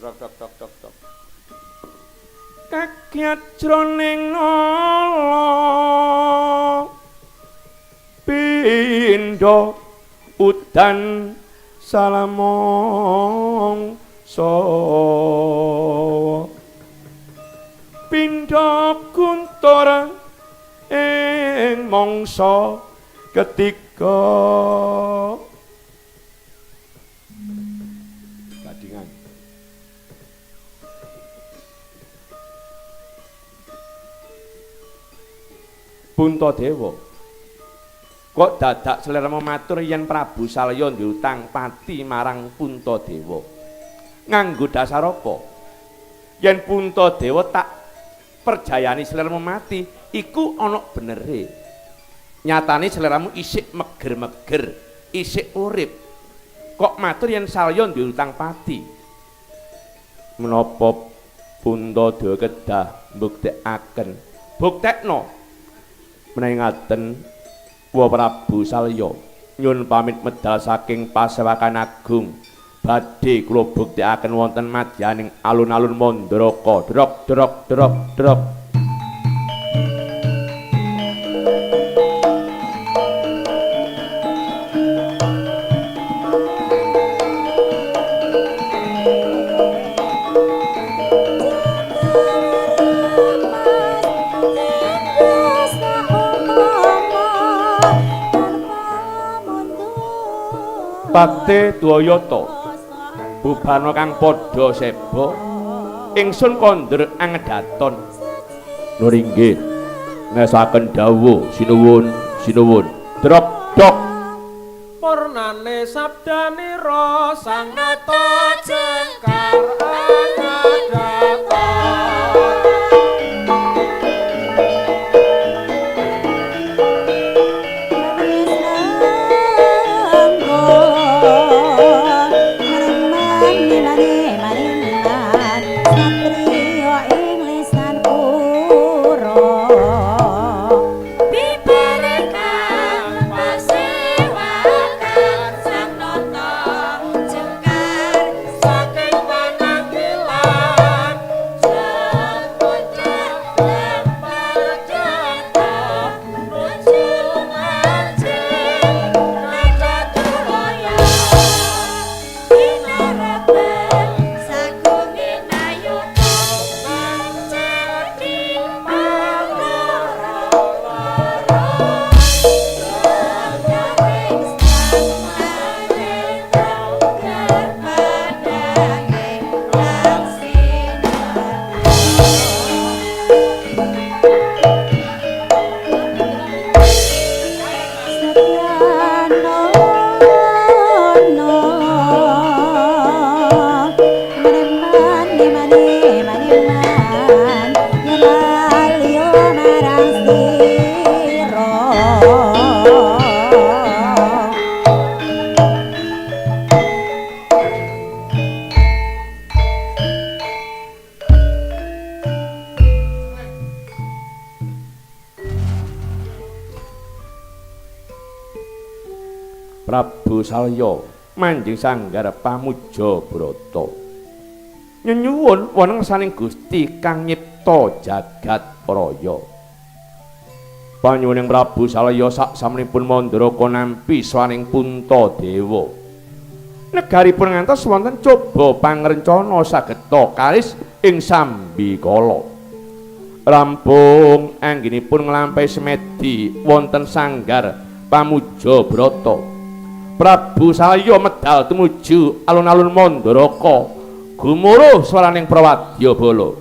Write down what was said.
Dok dok dok dok dok. Kakyat jroning nala pindha udan salamong so pindha guntur ing mangsa ketiga. Gadingan. Puntadewa, kok dadak sliramu matur yen Prabu Salya diutang pati marang Puntadewa? Nganggo dasar apa? Yen Puntadewa tak perjayani sliramu mati, iku ana benere. Nyatane sliramu isik meger-meger, isik urip. Kok matur yen Salya diutang pati? Menapa Puntadewa kedah mbuktekaken? Buktekno. Menawi ngaten, Wa Prabu Salya nyuwun pamit medal saking Pasewakan Agung. Badhe kula buktekaken wonten madyaning alun-alun Mandraka. Drok drok drok drok. Pate Dwayata bubana kang padha seba ingsun kondur angedaton. Nur inggih ngesaken dawuh sinuwun sinuwun. Drok dok. Purnane sabdanira sang nata jengkar angedaton. Prabu Salya manjing sanggar pamuja brata. Nyenyuwun wonten ngersaning Gusti kang nyipta jagat raya. Panyuwuning Prabu Salya sak samunipun Mandraka nampi swaning Puntadewa. Negaripun ngantos wonten coba pangrencana sageta karis ing sambikala. Rampung anggenipun nglampahi semedi wonten sanggar pamuja brata. Prabu Salya medal tumuju alun-alun Mandraka. Gumuruh swaraning prawadya bala.